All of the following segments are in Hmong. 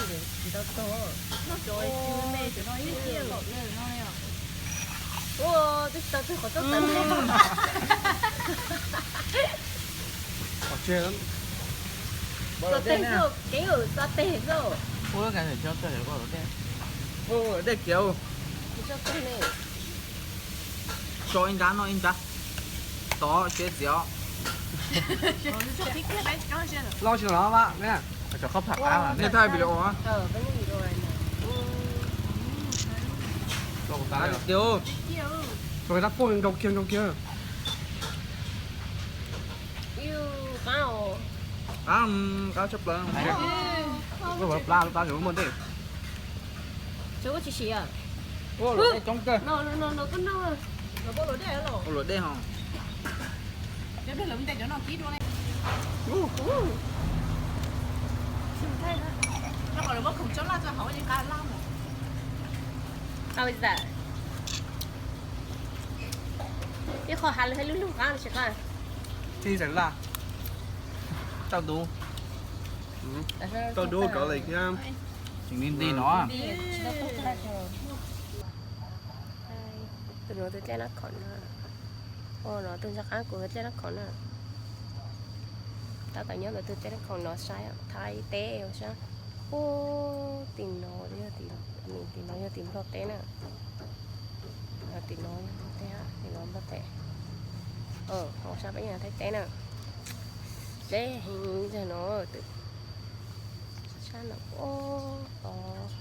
Tsis tau tog. Ua, twb tsis tau tog qhov txoj tawm. Qhov tsev. Txo teg xwb, kev ua txo teg xwb. Ua lub kas ntawm tso txog ua dej kiag. Tsis tau tog ne. Tso ib nrab noj ib nrab. Tov siab txiv os. Loj tsis los mas. Cov qhob pham qab mas nej thaij video. Tso tab poj nkaus kiag nkaus kiag. Qab, qab tshaj plaws. Lub plab, lub plab muaj dej. Ua luam dej coob kawg. Ua luam dej ho. Ib qho hav lwg hais lub lug qab tsis qab. Tij xeem laj. Tauj dub. Tauj dub kov lem thiab. Tseem li nti no. Tus no tus dlej nab khoom no. Ua no tus ntsa qab kuv dlej nab khoom na. Tab tom nyob ntawm tus dlej nab khoom no saib Thaib teb sab. Ua tim no yog tim, tim no yog tim Nplog teb na. Tim no yog Nplog teb, tim no Nplog teb. Ho sab peb yog Thaib teb na. Deb heev zag no. Sab no ua tod.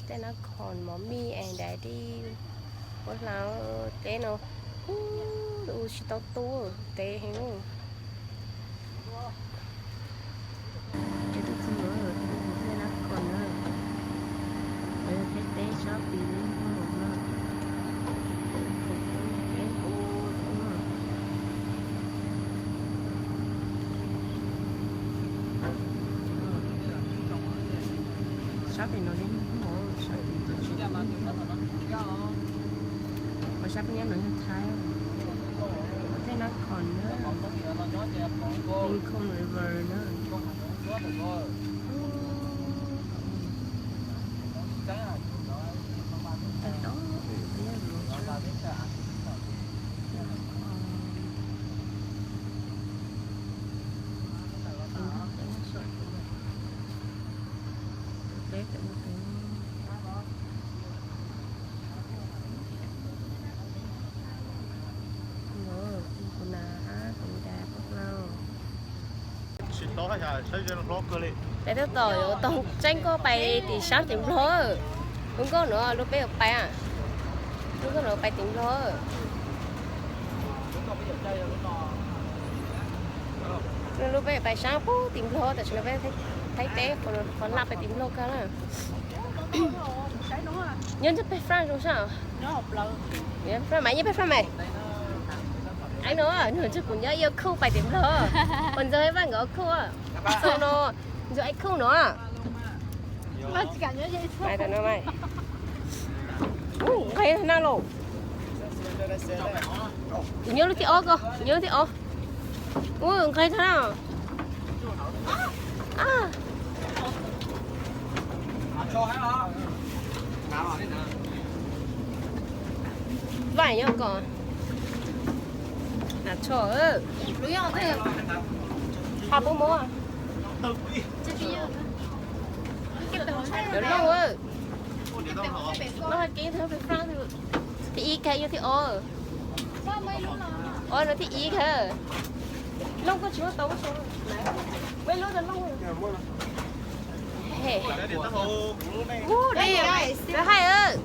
Tej no khoom mommy and daddy, ua hlau teb no. Ua tsis tau tu, tev heev. Ces tus txiv muam, tus txiv muam tej no khoom na. Lawv yog Thaib teb sab tim Nplog na. Sab tim no li Nplog, sab tim no tsis, ho sab peb nyob no yog Thaib. Tej no khoom na, Lincoln River na. Ces tab tom yuav taug tseeb koj pais tim sab tim Nplog. Lub nkauj no lub peb yuav pais, lub nkauj no pais tim Nplog. Lub peb yuav pais sab pub tim Nplog, tam sim no peb Thaib teb qhov laj pais tim Nplog kawg na. Nyob ntawm peb Fraj zoo sab. Fraj mas, yeej peb Fraj mas. Ai no, nws ntshe kuv nyob ib khub pais tim Nplog. Ua ntxog ib vaj nkawd khub, txog no ntxog ib khub no. Nqe na los. Kuv nyob lub thib ob ko, kuv nyob lub thib ob. Ua nqe tag na. Vaj nyob ko. Hab pub mob. Cov looj, looj hais kev thib ib kawg yog thib ob. Ob no thib ib kawg. Looj koj tsis muab tau, muab lub tau looj. Hu de, lawv hais.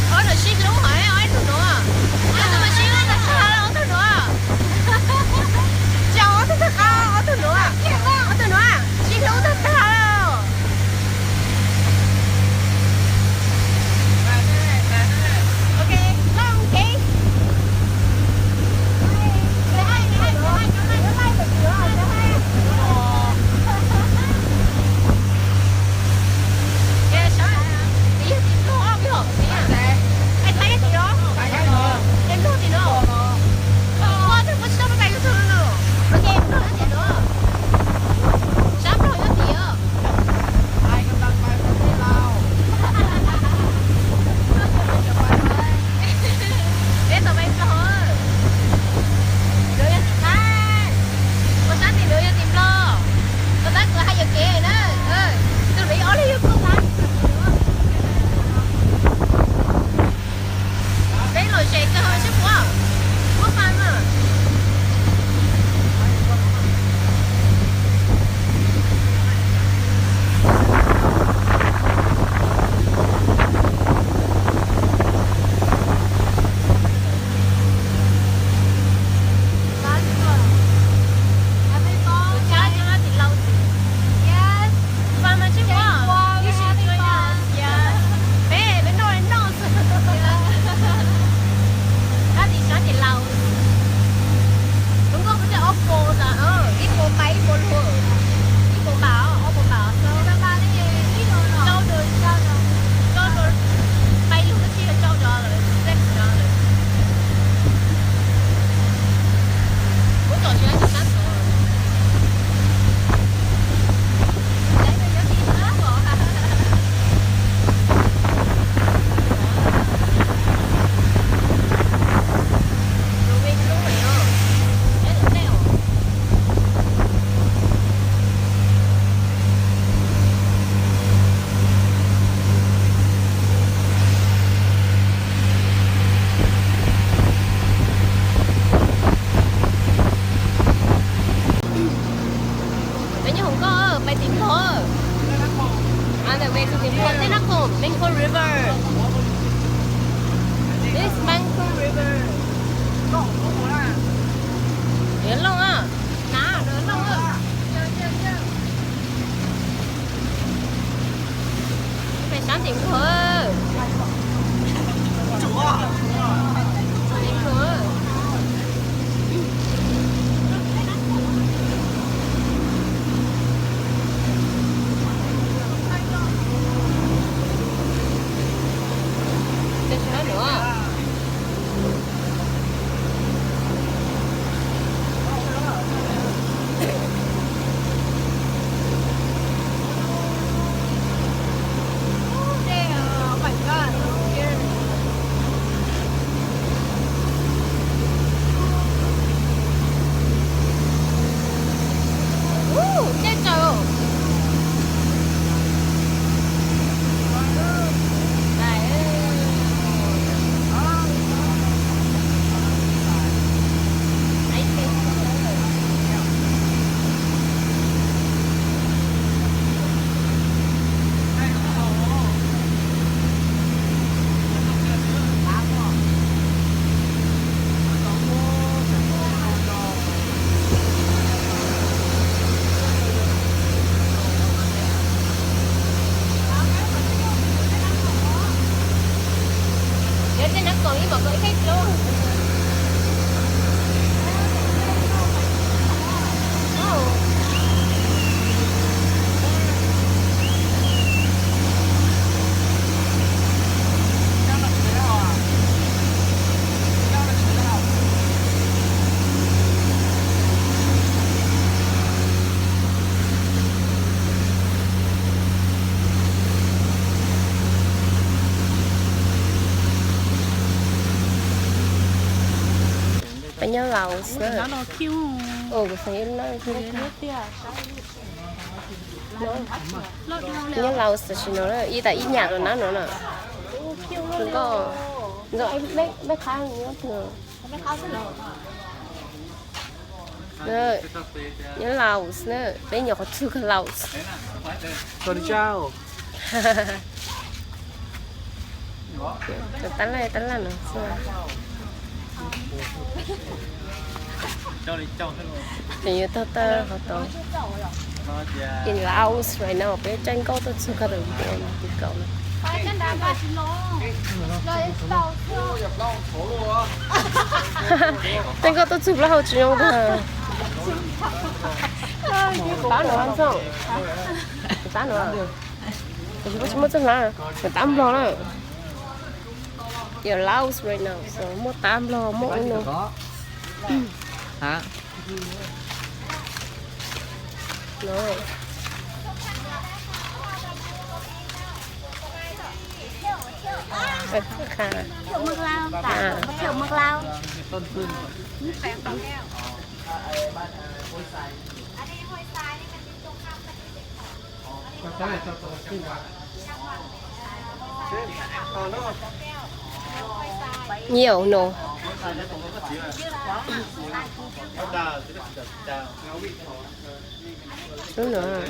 Ob tug sib hlub hov, ob tug nuav. Ob tug mas sib hlub tag tag, ob tug nuav. Tsis, ob tug tag qab, ob tug nuav. Ob tug nuav sib hlub tag tag. Ok, looj kev. Mekong River. This Mekong River. Yuav looj a, nav yuav looj a. Pem sab tim nkaus. Peb nyob Laos na. Kuv xav ib lub no. Nyob Laos tam sim no ib tas ib nyam los nab no na. Nkauj, nkauj, peb qhab nyob twg? Nyob Laos na, peb nyuam qhuav txug Laos. Tab laj tab laj no xwb. Ces yuav tau tawm hauv tau. In Laos right now, peb caij nkauj tuaj txug Kha Tawm Npuas no, tus kaum no. Caij nkauj tuaj txug plaub hau tsis zoo tag. Tab no Ntxooj, tab no, tsis muaj txoj hlab, tab nplog na. Yog Laos right now, so muaj tab nplog muaj ub no. Nhiều nô. Lub nữa.